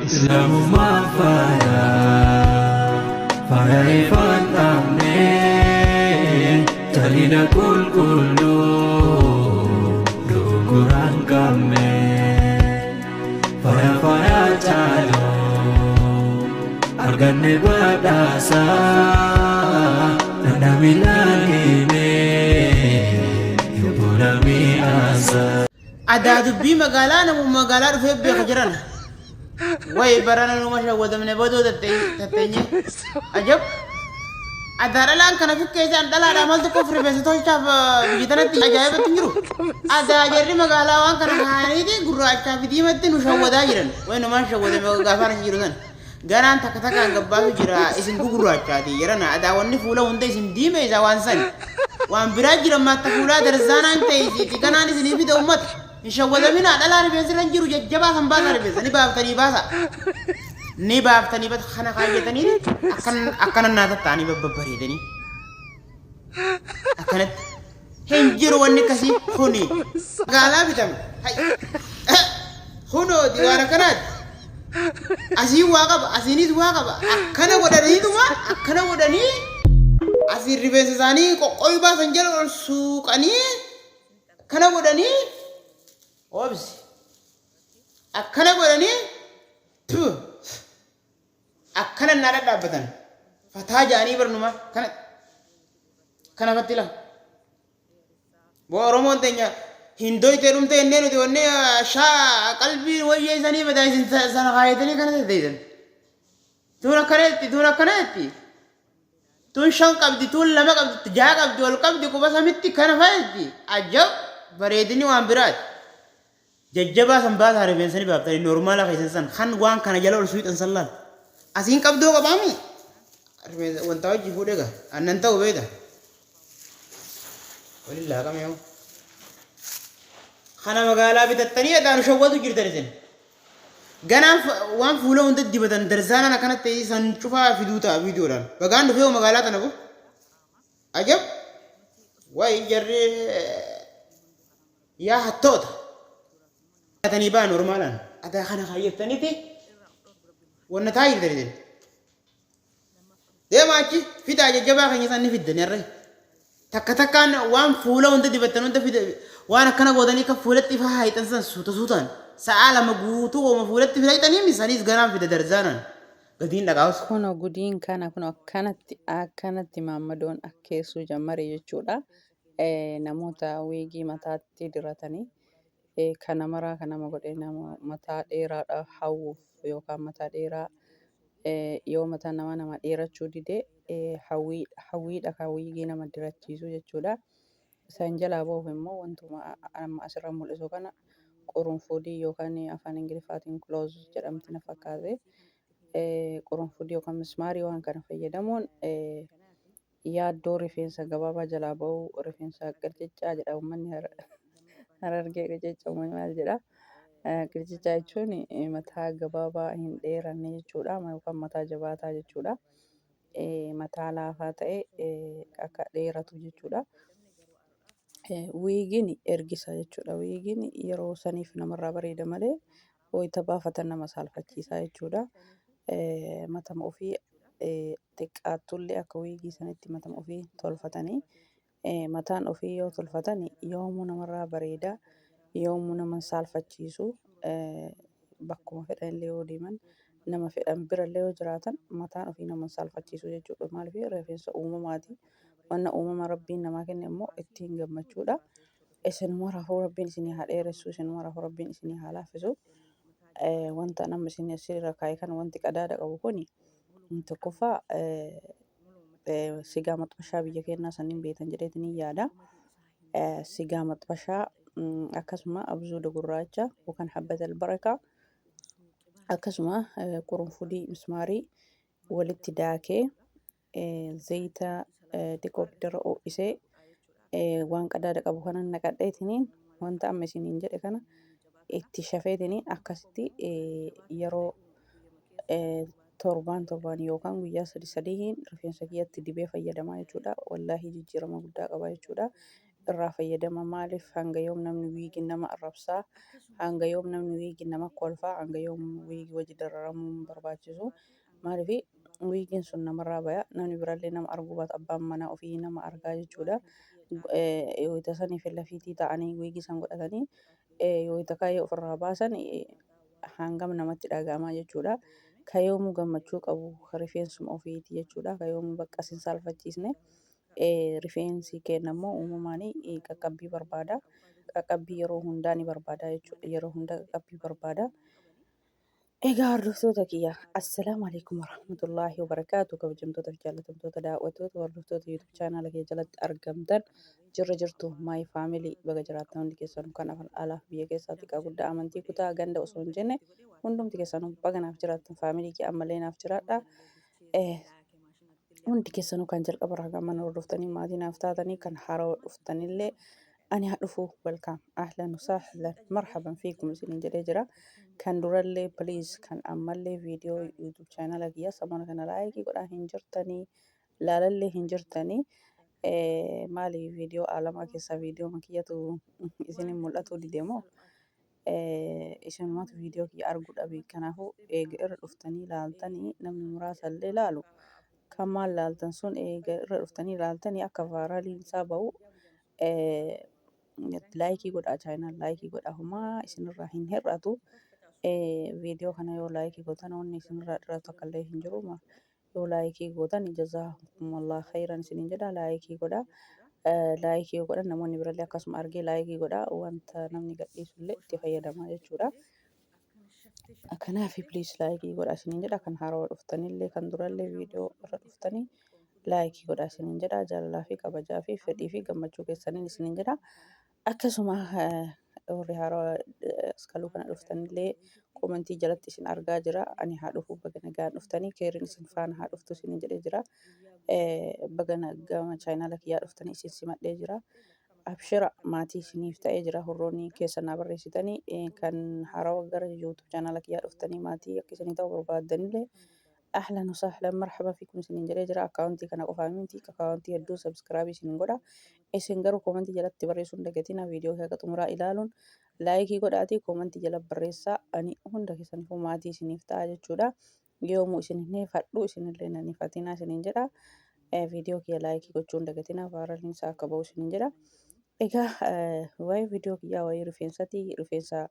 Islaamummaan faaya faaya ifaan dhaabne jalina qulqulluu dogongoraan qabne faaya faaya caaluu arganne badhaasa dhandhame laalime yobbona mi'aasa. Adaa dubbii magaalaa namuma magaalaa dhufee beeka jiran. Way barana numa shawwadamne badoo tatteenye. Ajab! Adaa dhalaan kana fikkee isaan dhalaadhaa maaltu qof rifeensa tolchaaf biyya tanatti ajaa'ibatti hin jiru. Adaa jarri magaalaa waan kana kaa'aniiti gurraachaa fi diimatti nu shawwadaa jiran. Way numaan shawwadame gaafaan hin jiru sana. Ganaan takka takkaan gabbaasu jira isin gugurraachaati jarana adaa wanni fuula hunda isin diimeessa waan san. Waan biraa jira maatta fuulaa darzaanaan ta'e ganaan isinii fida ummata. Hin shawwadaminaa dhalaa rifeensi irra hin jiru jajjabaa san baasaa rifeensa ni baaftanii baasaa. Ni baaftanii bata kana kaayyatanii akkan akkana naa tatta'anii babbareedanii. Akkanatti hin jiru wanni akkasii kuni magaalaa bitame. Hay. Kunooti waan akkanaati. Asiin waa qaba asiinis waa qaba akkana godhaniituma akkana godhanii asiin rifeensa isaanii qoqqoyuu baasan jala ol suuqanii akkana godhanii obsi akkana godhanii tu akkana naa dhadhaabbatan fataa ja'anii barnuma kana kana fatti la boo Oromoon teenya hin doytee dhumtee innee nuti wanni shaa qalbii wayyee isanii badaa isin sana kaayatanii kana deddeebisan tuun akkana jetti tuun akkana jetti Tun shan qabdi, tun lama qabdi, jaha qabdi, ol qabdi, quba samitti kana fayyaddi. Ajab! Bareedinni waan biraati. Jajjabaa san baasaa rifeensa ni baaftanii normaala keessan san kan waan kana jala ol suuxan san laal. Asiin qabdoo qabaami? Rifeensa wanta hojii fuudhee gaa. Annan ta'u beekta. Waliin laaqame yoo. Kana magaalaa bitattanii adaanu shawwatu jirtan isin. Ganaan waan fuula hunda dibatan darzaanaan akkanatti ta'ee san cufaa fiduu ta'a viidiyoodhaan. Bagaan dhufee hoo magaalaa tana bu. Ajab! Wayi jarri yaa hattoota. Atanii baa normaalaan. Adaa kana kaayyattaniiti wanna taa jirtan isin. Deema achi fidaa jajjabaa keenya isaan ni fiddan yarree. Takka takkaan waan fuula hunda dibattan hunda fida waan akkana gootanii akka fuulatti ifa haayixan san suuta suutaan sa'aa 2 guutuu woma fuulatti filayxanii mi saniis ganaan fida darzaanaan gadiin dhaqaa'us. Kuno gudiin kana kuno akkanatti akkanatti maammadoon akkeessuu jammare jechuudha. Namoota wiigii mataatti diratanii kana maraa kan nama godhe nama mataa dheeraadha hawwuuf yookaan mataa dheeraa yoo mataan namaa nama dheerachuu dide hawwii hawwiidha kan wiigii nama dirachiisu jechuudha. Isaan jalaa ba'uuf immoo wantuma amma asirra mul'isu kana qurunfudii yookaan afaan Ingiliffaatiin close jedhamti na fakkaate. Qurunfudii yookaan mismaarii waan kana fayyadamuun Yaaddoo rifeensa gabaabaa jalaa ba'uu, rifeensa qirciccaa jedha uummanni Harargee qircicca uummanni maal jedha. Qirciccaa jechuun mataa gabaabaa hin dheeranne jechuudha yookaan mataa jabaataa jechuudha. Mataa laafaa ta'e akka dheeratu jechuudha. Wiigiin ergisa jechuudha. Wiigiin yeroo saniif namarraa bareeda malee wayita baafatan nama saalfachiisa jechuudha. Matama ofii xiqqaattullee akka wiigii sanitti matama ofii tolfatanii mataan ofii yoo tolfatan yoomuu namarraa bareeda yoomuu nama hin saalfachiisu bakkuma fedhanillee yoo deeman nama fedhan birallee yoo jiraatan mataan ofii nama hin saalfachiisu jechuudha. Maaliif rifeensa uumamaati. Wanna uumama rabbiin namaa kenne immoo ittiin gammachuudha. Isinuma rafuu rabbiin isinii haa dheeressu isinuma rafuu rabbiin isinii haa laaffisu. Wanta nama isin asirra kaa'e kana wanti qadaada qabu kuni tokkoffaa sigaa maxxashaa biyya keenyaa saniin beektan jedheetiin hin yaada. Sigaa maxxashaa akkasuma abzuuda gurraacha yookaan habbata albarakaa akkasuma qurunfudii mismaarii walitti daakee zayita xiqqoo ibiddarra ho'isee waan qadaada qabu kana naqadheetiniin wanta amma isiniin jedhe kana itti shafeetiniin akkasitti yeroo torbaan torbaan yookaan guyyaa sadi sadiin rifeensa kiyyatti dibee fayyadamaa jechuudha. Wallaahii jijjiirama guddaa qaba jechuudha. Irraa fayyadama. Maaliif hanga yoom namni wiigin nama arrabsaa? Hanga yoom namni wiigin nama kolfaa? Hanga yoom wiigii wajji dararamuun barbaachisu? Maaliif wiigiin sun namarraa baya, namni birallee nama arguu baatu abbaan manaa ofii nama argaa jechuudha. Yoo sanii fi lafiitii ta'anii wiigii san godhatanii yoo kaayyoo ofirraa baasan hangam namatti dhaga'ama jechuudha. Ka yoomuu gammachuu qabu rifeensuma ofiiti jechuudha. Ka yoomuu bakka sin saalfachiisne. Rifeensi keenya immoo uumamaan qaqqabbii barbaada. Qaqqabbii yeroo hundaa ni barbaada jechuudha. Yeroo hunda qaqqabbii barbaada. Egaa hordoftoota kiyya, assalaamu alaikum warahmatullaahi wabarakaatu. Kabajamtoota fi jaallatamtoota daawwattoota hordoftoota YouTube chaanaala kiyya jalatti argamtan, jirra jirtu my family, baga jiraattan hundi keessanuu, kan afaan alaaf biyya keessaa, xiqqaa guddaa, amantii, kutaa, ganda osoo hin jenne hundumti keessanuu baga naaf jiraattan. Family kiyya ammallee naaf jiraadha. Hundi keessanuu kan jalqaba irraa gama mana hordoftanii maatii naaf taatanii, kan haarawaa dhuftanillee ani haa dhufu, welcome, ahlan sahlan, marhaban fiikum isiniin jedhee jira. Kan durallee please, kan ammallee viidiyoo YouTube chaanala kiyya samoona kana like godhaa hin jirtanii, laalallee hin jirtanii. Maali, viidiyoo aalamaa keessaa viidiyoo kiyyatu isinin mul'atuu dide moo isinumatu viidiyoo kiyya arguu dhabe? Kanaafuu eega irra dhuftanii laaltanii, namni muraasa illee laalu kan maal laaltan sun, eega irra dhuftanii laaltanii akka viraliin isaa ba'u like godhaa, channel like godhaa. Homaa isinirraa hin hir'atu. Viidiyoo kana yoo like gootan wanni isinirraa hir'atu akka illee hin jiru. Yoo like gootan jazaakumullah khayran isiniin jedha. Like godhaa. Like yoo godhan namoonni birallee akkasuma argee like godhaa, wanta namni gadhiisullee itti fayyadamaa jechuudha. Kanaaf please like godhaa isiniin jedha. Kan haarawaa dhuftanillee, kan durallee viidiyoo irra dhuftanii like godhaa isiniin jedha. Jaalalaa fi kabajaa fi fedhii fi gammachuu keessaniin isiniin jedha. Akkasuma warri haarawaa askaluu kana dhuftanillee comment jalatti isin argaa jira. Ani haa dhufu, baga nagaan dhuftanii, keeriin isin faana haa dhuftu isiniin jedhee jira. Baga gama chaayinaala kiyyaa dhuftanii isin simadhee jira. Abshira, maatii isiniif ta'ee jira. Hurroonni keessa naa barreessitanii, kan haarawaa gara YouTube chaanaala kiyyaa dhuftanii maatii akka isinii ta'u barbaaddanillee ahlan wasahlan, marhaba fiikum isiniin jedhee jira. Account kana qofaa miti, account hedduu subscribe isiniin godha. Isin garuu comment jalatti barreessuu hin dagatina. Viidiyoo haga xumuraa ilaaluun like godhaatii comment jala barreessaa. Ani hunda keessaniifuu maatii isiniif ta'a jechuudha. Yoomuu isin hin hifadhu, isinillee nan hifatinaa isiniin jedha. Viidiyoo kiyya like gochuu hin dagatina, viraliin isaa akka ba'u isiniin jedha. Egaa waa'ee viidiyoo kiyyaa waa'ee rifeensaati. Rifeensa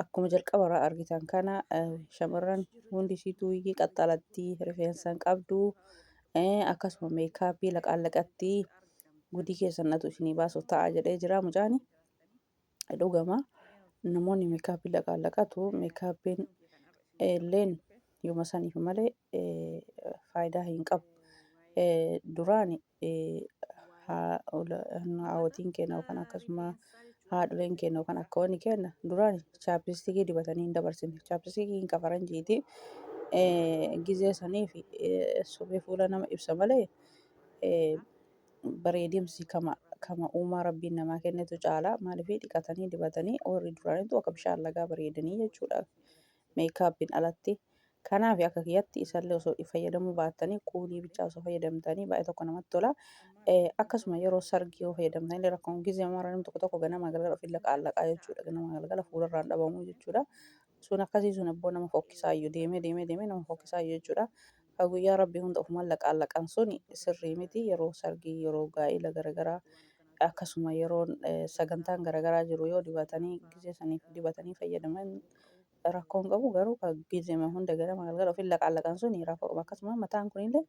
akkuma jalqaba irraa argitan kana shamarran hundi isiituu wiigii qaxxalatti, rifeensa hin qabdu. Akkasuma makeup laqaallaqatti, gudii keessan natu isinii baasuuf ta'a jedhee jira mucaani. Dhugama, namoonni makeup laqaallaqatu, makeupiin illeen yooma saniif malee faayidaa hin qabu. Duraan haawwatiin keenya yookaan akkasuma haadholeen keenya yookaan akkaawwanni keenya duraan chapstick dibatanii hin dabarsine. Chapstickiin kan faranjiiti. Gizee saniif sobee fuula nama ibsa malee bareedinsi kama uumaa rabbiin namaa kennetu caala. Maaliif dhiqatanii dibatanii warri duraanitu akka bishaan lagaa bareedanii jechuudha. Makeupiin alatti. Kanaaf akka kiyyatti isallee osoo fayyadamuu baattanii, kuulii bichaa osoo fayyadamtanii baay'ee tokko namatti tola. Akkasuma yeroo sargii yoo fayyadamtanii rakkoon gizee mara namni tokko tokko ganama galgala ofiin laqaallaqaa jechuudha. Ganama galgala fuularraan dhabamuu jechuudha. Sun akkasii sun abboo nama fokkisaayyuu, deemee deemee deemee nama fokkisaayyuu jechuudha. Ka guyyaa rabbii hunda ofumaan laqaallaqan sun sirrii miti. Yeroo sargii, yeroo gaa'ila garaagaraa, akkasuma yeroo sagantaan garaagaraa jiru yoo dibatanii, gizee saniif dibatanii fayyadaman rakkoon qabu. Garuu ka gizema hunda ganama galgala ofiin laqaallaqan sun rakkoo qaba. Akkasuma mataan kunillee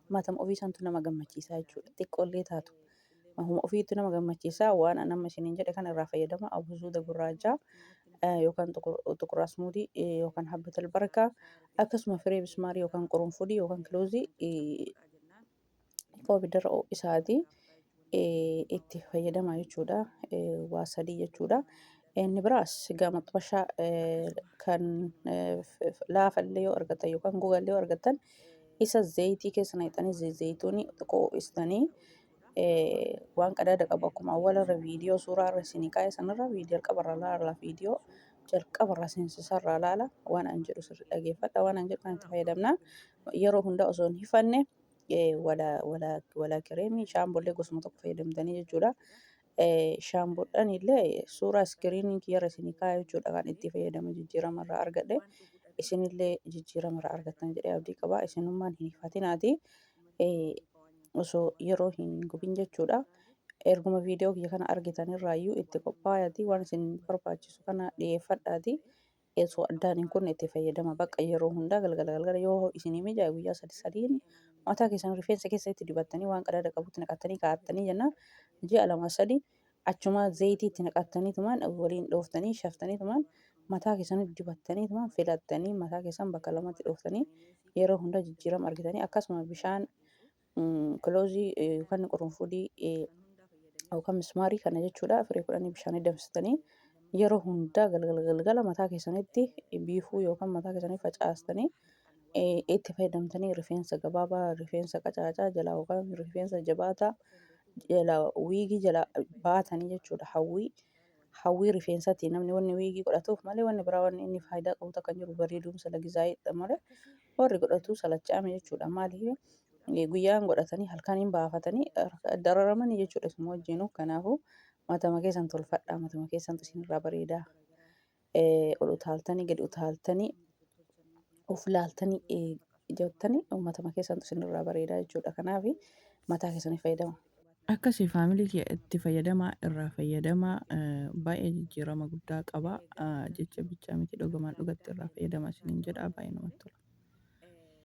matama ofii santu nama gammachiisaa jechuudha. Xiqqoollee taatu mahuma ofiitu nama gammachiisaa. Waan nama isiniin jedhe kana irraa fayyadama. Abusuuda gurraachaa yookaan xuqur asmuudii yookaan habbatal barkaa, akkasuma firee bismaarii yookaan qurunfudii yookaan kiloozii xiqqoo ibiddarra ho'isaati itti fayyadama jechuudha. Waa sadii jechuudha. Inni biraas sigaa maxxashaa kan laafallee yoo argattan yookaan gogallee yoo argattan, isa zayitii keessa naqxanii, zayituunii xiqqoo ho'istanii, waan qadaada qabu akkuma awwalarra viidiyoo suuraa irra isinii kaa'e sanarra, viidiyoo jalqabarra laala, viidiyoo jalqabarra seensisarraa laala. Waan an jedhu sirri dhageeffadha. Waan an jedhu kan itti fayyadamna yeroo hunda osoo hin hifanne, wala wala wala kireemii shaambollee gosuma tokko fayyadamtanii jechuudha. Shaamboodhaan illee suuraa iskiriinii kiyyarra isinii kaaya jechuudha kan itti fayyadame jijjiirama irraa argadhe. Isinillee jijjiirama irraa argattan jedhee abdii qaba. Isinummaan hin hifatinaati. Osoo yeroo hin gubin jechuudha. Erguma viidiyoo kiyya kana argitan irraayyuu itti qophaayati waan isin barbaachisu kana dhiyeeffadhaati. Osoo addaan hin kunne itti fayyadama. Bakka yeroo hundaa galgala galgala yoo isinii mijaa'e guyyaa sadi sadiin mataa keessan rifeensa keessa itti dibattanii waan qadaada qabutti naqattanii kaa'attanii jennaan ji'a lama sadi achuma zayitii itti naqattanii tumaan waliin dhooftanii shaftanii tumaan mataa keessan dibattanii tumaan filattanii mataa keessan bakka lamatti dhooftanii yeroo hundaa jijjiirama argitanii. Akkasuma bishaan kiloozii yookaan qurunfudii yookaan mismaarii kana jechuudha firii kudhanii bishaanii danfistanii yeroo hundaa galgala galgala mataa keessanitti biifuu yookaan mataa keessanii facaastanii itti fayyadamtanii rifeensa gabaabaa, rifeensa qacaacaa jalaa yookaan rifeensa jabaataa jala wiigii jala baatanii jechuudha. Hawwii hawwii rifeensaati namni wanni wiigii godhatuuf malee wanni biraa wanni inni faayidaa qabu takka hin jiru. Bareedumsa lagizaayidha malee warri godhatu salachaame jechuudha. Maaliif guyyaan godhatanii halkaniin baafatanii dararamanii jechuudha isuma wajjinuu. Kanaafuu matama keessan tolfadhaa, matama keessantu isinirraa bareedaa. Ol utaaltanii gadi utaaltanii of laaltanii jettanii matama keessantu isinirraa bareedaa jechuudha. Kanaaf mataa keessanii fayyadama. Akkasii faamilii kiyya, itti fayyadamaa, irraa fayyadamaa. Baay'ee jijjiirama guddaa qaba. Jecha bichaa miti, dhugumaan dhugatti irraa fayyadamaa isiniin jedha, baay'ee namatti tola.